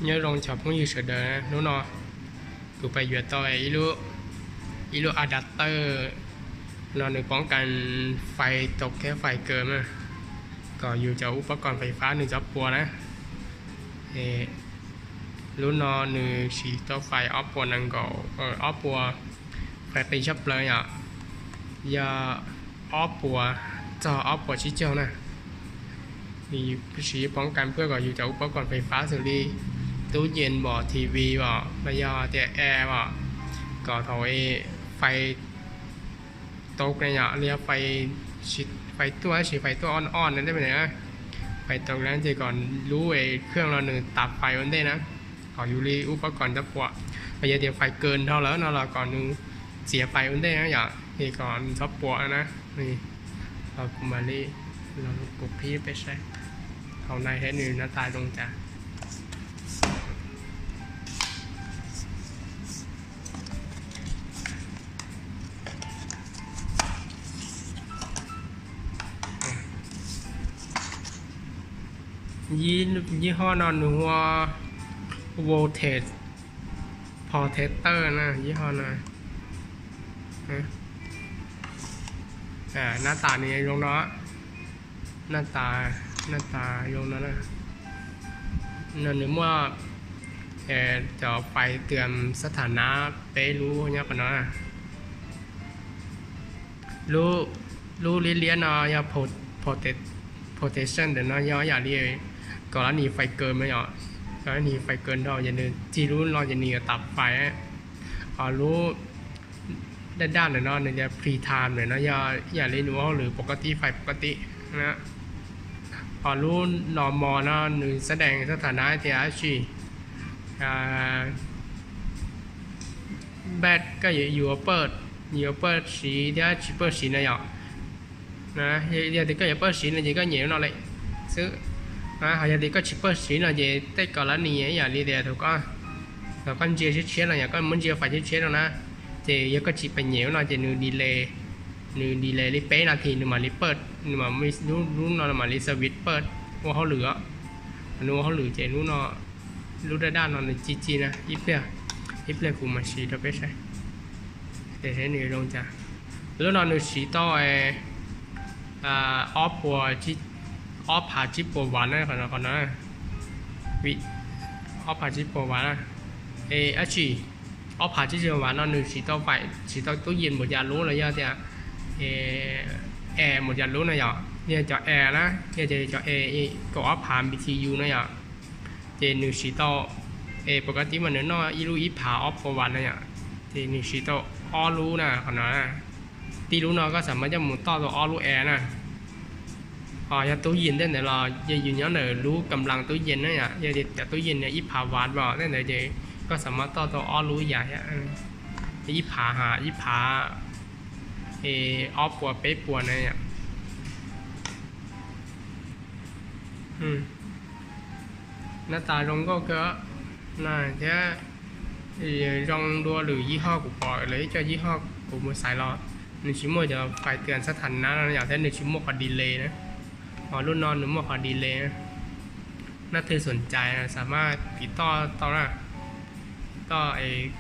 Nyob zoo cov phooj ywg sawv daws, hnub no kuv pais yuav tau ib lub adapter no nws poob kas fais tau thiab fais kaw na, kom yus cov ub pab koom fais fab nws txhob puas na. Lub no nws siv tau fais ob puas nees nkaum, ob puas fais qis tshaj plaws yom, yog ob puas txog ob puas tsib caug na. Siv poob kas pab kom yus cov ub pab koom fais fab xws li tub yees, TV los yog tias air os, kom thaum fais tau ne yom, los yog fais tuaj tab sis fais tuaj ob ob ne, fais tau na ces kom lub khwj no nws tav fais ua ntej na, kom yus li ub pab koom txhob puas. Los yog tias fais kaw nrho lawm no los kom nws txiav fais ua ntej na yom, es kom nws txhob puas na. Los kuv mam li los kuv qhib peb saib hauv no thiab nws na tas zoo cas. Yij hoj no nws hu ua Voltage Protector na, yij hoj no. Nab tas nws zoo no, nab tas, nab tas zoo no. No nws muaj cov fais tws sab tham nav peb lub nyob qhov no. Lub liab liab no yog protection, ntawm no yog yam li kom lab nis fais kaw me os, kom lab nis fais kaw nrho ces nws cig lub no ces nws yuav tav fais. Ho lub daj daj ntawm no nws yog pre-time, ntawm no yog yam li nws ua hauj lwm pov koj tib fais pov koj tib. Ho lub no mos no nws xab dees xab tham nav tias dab tsi, bad koj yuav pawj, yuav pawj siv thiab tsis pawj siv na yom. Yog tias koj yuav pawj siv no ces koj nyem lub no lawm xwb. Ho yog tias koj tsis pawj siv no ces tej kom lab nis ib yam li tias thaum koj ntsia tshiab tshiab no yom, koj muab ntsia fais tshiab tshiab no na, ces yog koj tsis pes nyem lub no ces nws delay, nws delay li peb nas this nws mam li pawj, nws mam, lub no mam li service pawj ua hauj lwm os. Nws ua hauj lwm ces lub no, lub daj daj no nws cig cig na, ib pliag, ib pliag kuv mam siv rau peb saib, ces saib nws zoo cas. Lub no nws siv tau ob puas, ob phav tsib puas vaj na, qhov no, qhov no, ob phav tsib puas vaj na. Es dab tsi, ob phav tsib puas vaj no nws siv tau fais, siv tau tub yees npaum cas lub los yog tias air npaum cas lub na yom. Yog cov air na, yog cov air kaum ob phav B T U na yom, ces nws siv tau, es pov koj tib mas nws noj ib lub ib phav ob puas vaj na yom, ces nws siv tau ob lub na, qhov no. Tib lub no koj xam mas coj mus toj tau ob lub air na. Ho yog tub yees tej ntawd los yog yus nyob ntawm lub kam las tub yees na yom, yog tias cov tub yees no ib phav vaj os tej ntawd ces koj xam mas toj tau ob lub yam, ib phav ha, ib phav, es ob puas peb puas na yom. Nab tas zoo nkauj kawg na, thiab zoo dua lwm yij hoj kuv pom lawv ib co yij hoj kuv mus xaiv los nws tsis muaj cov fais tws sab tham nav no yom, thiab nws tsis muaj qhov delay na. Ho lub no nws muaj qhov delay na. Nab thwj xom cais xam mas piv toj tau na, toj es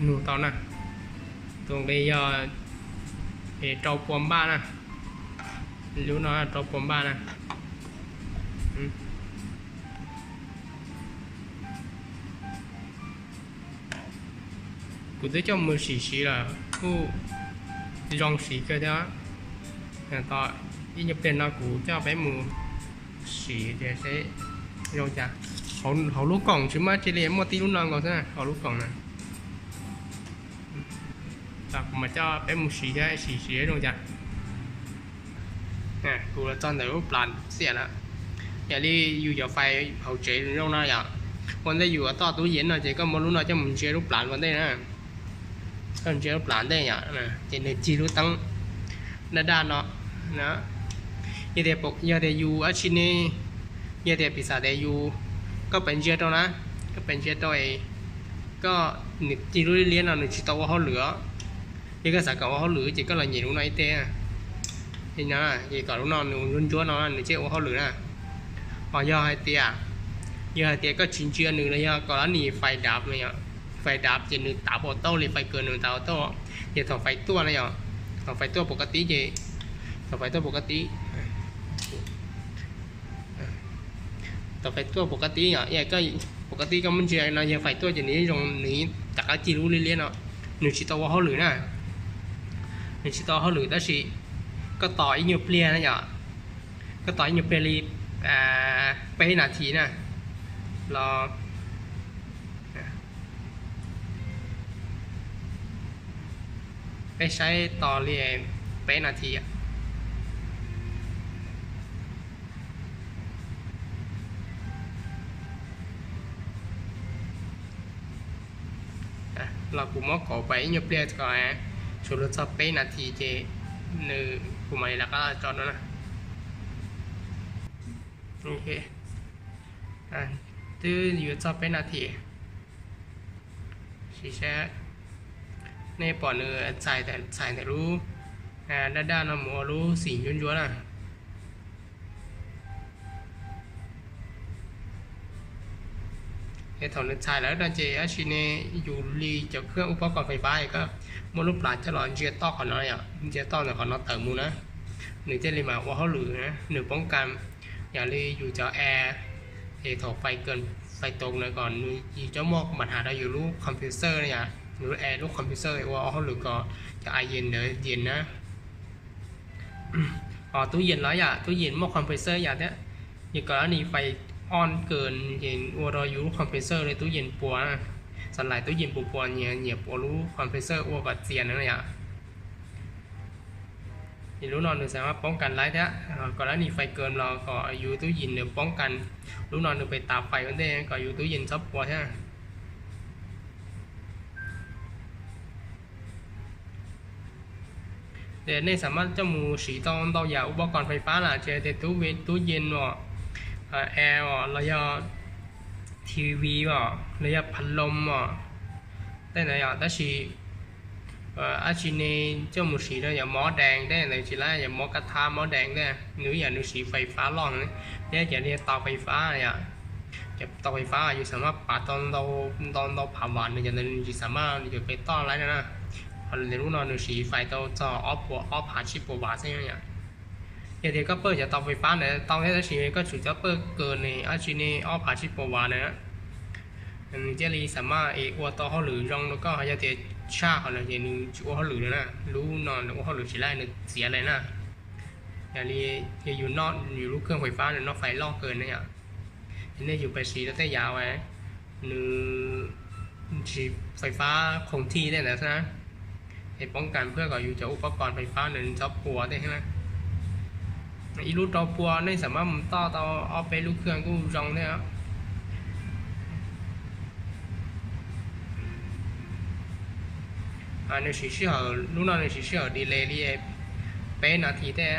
nug tau na. Tus nqi yog rau pua npaj na. Lub no rau pua npaj na. Kuv twb coj mus sim siv lawm kuj zoo siv kawg thiab. Ib nyuag pliag no kuv coj peb mus sim tias seb zoo cas. Hauv lub koom tsis muaj dab tsi li, muaj tib lub no nkaus xwb, hauv lub koom na. Kuv mam coj peb mus siv thiab, sim siv zoo cas. Kuv los txog ntawm lub plas xiam na. Yam li yus cov fais hauv tsev zoo no yom, ua ntej yus toj tub yees no ces koj muab lub no coj mus ntsia lub plas ua ntej na. Koj ntsia lub plas ntej yom, ces nws cig lub teeb daj daj no. Yog tias, yog tias yus dab tsi ne, yog tias piv xam tias yus, koj pes ntsia rau na, koj pes ntsia rau es koj, nws cig lub liab liab no nws tsis tau ua hauj lwm os. Yog koj xav kom ua hauj lwm ces koj los nyem lub no ib teg. Ces kom lub no nws ntsuab ntsuab no nws thiaj ua hauj lwm na. Ho yog hais tias Yog hais tias koj tsis ntsia nws los yog kom lab nis fais dav no yom, fais dav ces nws tav pau taub li fais kawg nws tav pau taub. Ces thaum fais tuaj no yom, thaum fais tuaj pov ka tib ces, thaum fais tuaj pov ka tib, thaum fais tuaj pov ka tib yom, pov ka tib koj muab ntsia no yog fais tuaj ces nws zoo nws rov qab cig lub liab liab no, nws tsis tau ua hauj lwm na, nws tsis tau ua hauj lwm tab sis koj tos ib nyuag pliag na yom, koj tos ib nyuag pliag li peb nas this na, los peb saib tos li peb nas this. Los kuv muab kaum pais ib nyuag pliag kom tsuas luag txog peb nas this ces nws, kuv mam li rov qab tso no na. Twb yuav txog peb nas this. Sim saib, nej pom nws txhais ntawm lub daj daj no mus ua lub xim ntsuab ntsuab na. Es thaum nws txhais lawm no ces dab tsi ne, yus li cov khwj ub pob kos fais fab es koj muab lub plas coj los ntsia toj qhov no yom, ntsia toj ntawm qhov no tawm mus na, nws thiaj li mam ua hauj lwm na, nws poob kas. Yam li yus cov air, es thaum fais kas fais tau na kom nws yus coj muaj npam has rau yus lub computer na yom, yus lub air lub computer ua hauj lwm kom cov air yees ntawd yees na. Os, tub yees los yom, tub yees muaj compressor yam thiab. Yog kom lab nis fais on kas ces ua rau yus lub compressor li tub yees puas, xav lais tub yees puas puas nyiam nyiam puas lub compressor ua kom txias na yom. Ces lub no nws xav mas poob kas laiv thiab, kom lab nis fais kas los kom yus tub yees nws poob kas, lub no nws pes tas fais ua ntej kom yus tub yees txhob puas thiab. Ces nej xav mas coj mus siv tau ntau yam ua pob kas fais fab lawm, ces tias tub yees os, air os, los yog T V os, los yog phas loos os, tej ntawd yom, tab sis dab tsi ne coj mus siv rau yam mob dees tej ntawd tsis lab, yam mob kab thab mob dees tej, nws yam nws siv fais fab loj thiab, cov li tau fais fab yom, cov tau fais fab yus xav mas pav tau ntau ntau phav vam nws cov ntawd nws tsis xav mas yuav pes toj laiv no na. Ho lub no nws siv fais tau txog ob puas ob phav tsib puas vam xwb yom. Yog tias koj pawj cov tau fais fab ntawd tau thiab tab sis koj tsuas coj pawj kas ne dab tsi ne ob phav tsib puas vam na, nws thiaj li xav mas es ua tau hauj lwm zoo rau koj. Yog tias tshaj qhov no ces nws tsis ua hauj lwm na, lub no nws ua hauj lwm tsis laiv, nws txiav lawm na. Yog li yus noj yus lub khwj fais fab nws noj fais loj kawg na yom, nej yus pes siv rau tej yam uas nws tsis fais fab khoom thij tej ntawd xwb na, es poob kas phwj kom yus cov ua pob kas fais fab nws txhob puas tej na. Ib lub rau puas nej xav mas mus toj tau ob peb lub khwj kuj zoo thiab. Nws siv sij hawm, lub no nws siv sij hawm delay li peb nas this tej,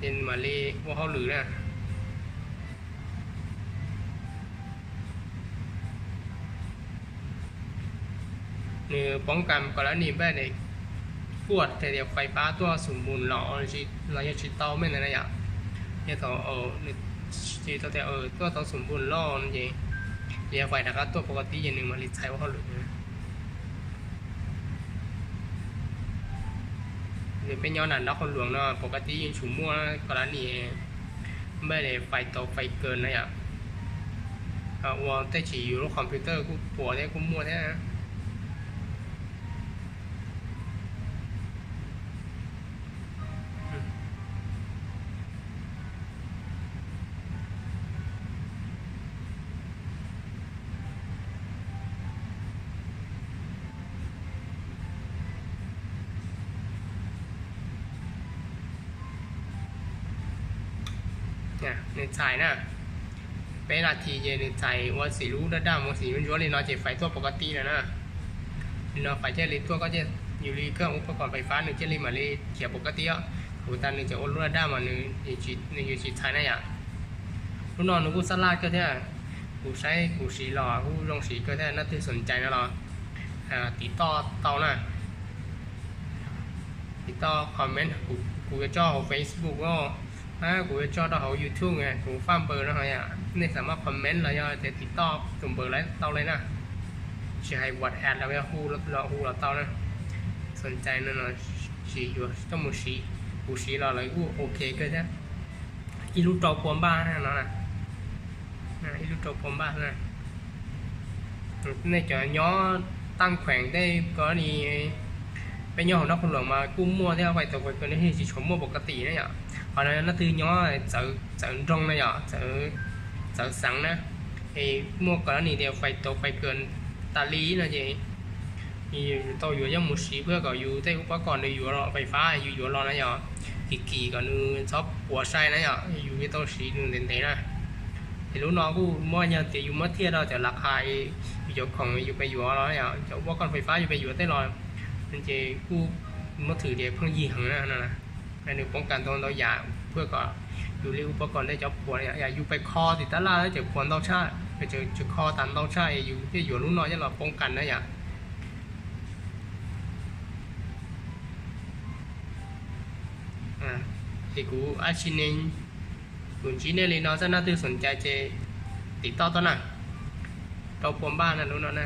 ces mam li ua hauj lwm na. Nws poob kas kom lab nis npaj kuaj tias fais fab tuaj xum npus los los yog tsis tau me ntawd na yom. Yog thaum nws tsis tau tias tuaj tau xum npus los no ces yog fais rov qab tuaj pov kas tib ces nws mam li txhais ua hauj lwm. Nws peb nyob nram nrob qhov luam no pov kas tib yeej tsuas muaj kom lab nis npaj fais tau fais kas na yom. Ua tej tsis yus lub computer kuj puas thiab kuj muaj thiab. Nws txhais na, peb nas this ces nws txhais ua xim lub daj daj mus xim ntsuab li no ces fais tuaj pov kas tib lawm na. Li no fais thiaj li tuaj, koj thiaj, yus li koj ua pob kas fais fab nws thiaj li mam li khiav pov kas tib os. Kuv tas nws tseem ua lub daj daj mas nws yuav tsis txhais na yom. Lub no nws kuj xab laj kawg thiab, kuv saib kuv siv los kuj zoo siv kawg thiab, nej leej twg xoom cai no los tiv toj tau na, tiv toj comment, kuv yuav tso hauv Facebook os. Kuv yuav tso rau hauv YouTube, kuv faj npaws no, yog nej xav muab comment los yog tias tim toj tus npaws lawv tau li na. Tsis hais WhatsApp los yog hu los tau na. Xoom cai no, tsis yuav coj mus siv, kuv siv los lawv kuj ok kawg thiab. Ib lub rau pua npaj no, ib lub rau pua npaj na. Nej cov nyob Tag Kheem tej ko ni, peb nyob hauv Nab Qhoos Luam mas kuj muaj thiab, fais tau fais kawm nej tsis tshua muaj pov ka tim na yom. Ho no leej twg nyob txawv nroog na yom, txawv xeev na, es muaj ko ni tias fais tau fais kawm tas li no ces yus tau yuav coj mus siv pliag kom yus tej ub pob kom nws yuav los, fais fab yus yuav los na yom, kim kim kom nws txhob puas sai na yom, yus yuav tau siv nws ntev ntev na. Ces lub no kuj muaj, yog tias yus muab thiaj rau cov laj qha, yus cov khoom yus pes yuav los yom, cov ub pob kom fais fab yus pes yuav tej los, ces kuj muab thwm tias pheej yig heev na no. Nws poob kas ntau ntau yam pliag kom yus li ub pob kom tej cov puas, yam yus pes kho tim tab laj ces puas ntau tshaj, tseem kho tas ntau tshaj es yus thiaj yuav lub no coj los poob kas na yom. Ces kuv ab tsi ne, kuv ntsib nej li no, txawm nej twg xoom cai ces tim toj toj na. Rau pua npaj na lub no na.